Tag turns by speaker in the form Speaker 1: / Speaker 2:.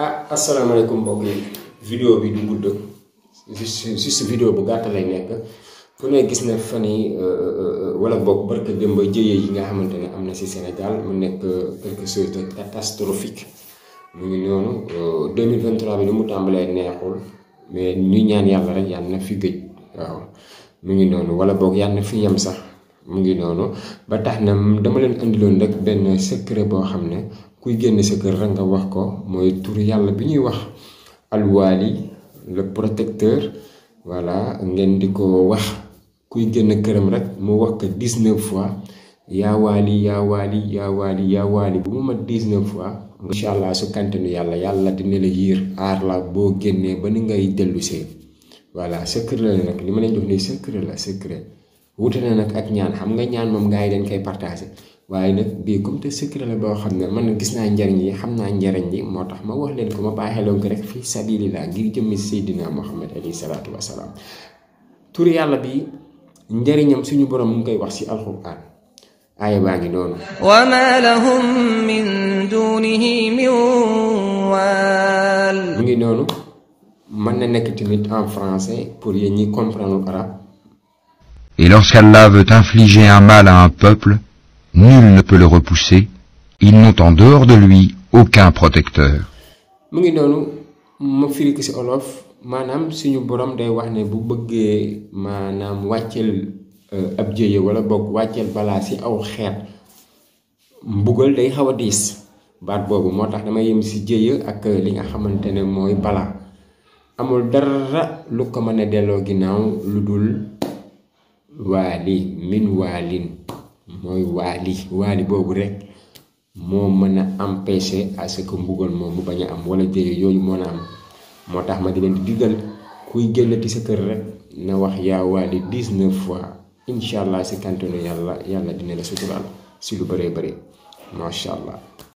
Speaker 1: Assalamualaikum mbokk yi vidéo bi du gudd juste vidéo bu gàtt lay nekk ku ne gis na fan yi wala bokk barke dem ba jëye yi nga xamante ne am na ci Sénégal mu nekk quelque chose de catastrophique mu ngi noonu 2023 bi ni mu tàmbalee neexul mais ñu ñaan yàlla rek yàlla na fi gëj waaw mu ngi noonu wala boog yàlla na fi yem sax mu ngi noonu ba tax na dama leen andiloon rek benn secret boo xam ne kuy génn sa kër rek nga wax ko mooy tur yàlla bi ñuy wax alwaali le protecteur voilà ngeen di ko wax kuy génn këram rek mu wax ko 19 fois yaa waali yaa waali yaa waali yaa waali bu mu mat 19 fois incha allah su kantinu yàlla dina la yiir aar la boo génnee ba ni ngay dellu see voilà secret la nag li ma leen jox nii secret la secret wute na nag ak ñaan xam nga ñaan moom gars yi dañ koy partagé waaye nag bii comme te secret la boo xam ne man gis naa njariñ yi xam naa njariñ yi moo tax ma wax leen ko ma baaxeeloon ko rek fii sabilillah ngir jëmmi Seydina Muhammad alayhi salaatu wasalaam tur yàlla bi njariñam suñu borom mu ngi koy wax ci alxuraan aaya baa ngi noonu
Speaker 2: wa ma lahum min dunihi min wal
Speaker 1: mu ngi noonu mën na nekk tamit en français pour yéen ñi comprendre arabe.
Speaker 3: Et lorsqu'Allah veut infliger un mal à un peuple, nul ne peut le repousser. Ils n'ont en dehors de lui aucun protecteur.
Speaker 1: mu ngi noonu ma firi ko ci olof maanaam suñu borom day wax ne bu bëggee maanaam wàcceel ab jëye wala boog wàcceel balaa ci aw xeet mbugal day xaw a diis baat boobu moo tax dama yem ci jëye ak li nga xamante ne mooy balaa amul dara lu ko mën a delloo ginnaaw lu dul waali min waalin mooy waali boobu rek moo mën a empêcher à ce que mbugal moom mu bañ a am wala jëye yooyu moo na am moo tax ma di leen di diggal kuy génnati sa kër rek na wax yaa waali 19 fois incha allah si kantanu yàlla dina la suturaal si lu bëree bëri macha allah.